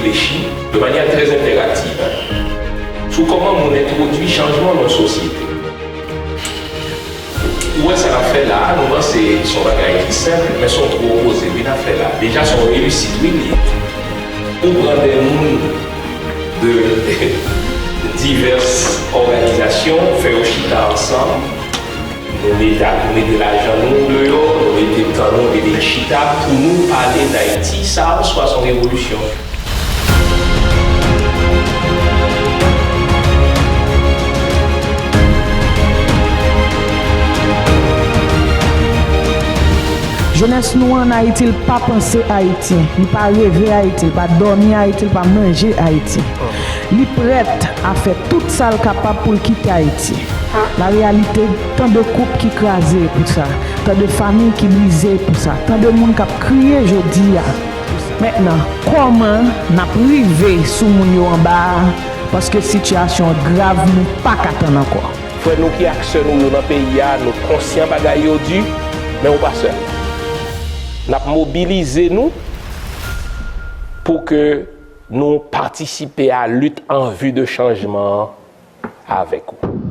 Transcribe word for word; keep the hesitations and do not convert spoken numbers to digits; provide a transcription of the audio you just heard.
reflechi de manyè trè enteraktiv sou kòman moun entwodui chanjman nan yon sosyete. Ou wè sa n ap fè la a, nou panse se yon bagay ki senp, men se yon twò koze wi n ap fè la a. Deja se yon reyisit wi li ye. Ou pran de moun de divès òganizasyon, fè yo chita ansanm, nou mete, nou mete lajan nou deyò, nou mete tan nou, mete chita pou nou pale d Ayiti, sa an swa se yon revolisyon. Jenès nou an Ayiti, l pa panse Ayiti, li pa reve Ayiti, li pa dòmi Ayiti, li pa manje Ayiti. Li prèt a fè tout sa l kapab pou l kite Ayiti. La réalité, tan de koup ki kraze pou sa, tan de fanmi ki brize pou sa, tan de moun k ap kriye jodi a. Mentnan, kòman n ap rive sou moun yo anba a? Paske sitiyasyon an grav, nou pa ka tann ankò. Frè nou ki ak sè nou yo nan peyi a, nou konsyan bagay yo di, men ou pa sèl. N ap mobilize nou pou ke nou patisipe a lit an vi de chanjman an avèk ou.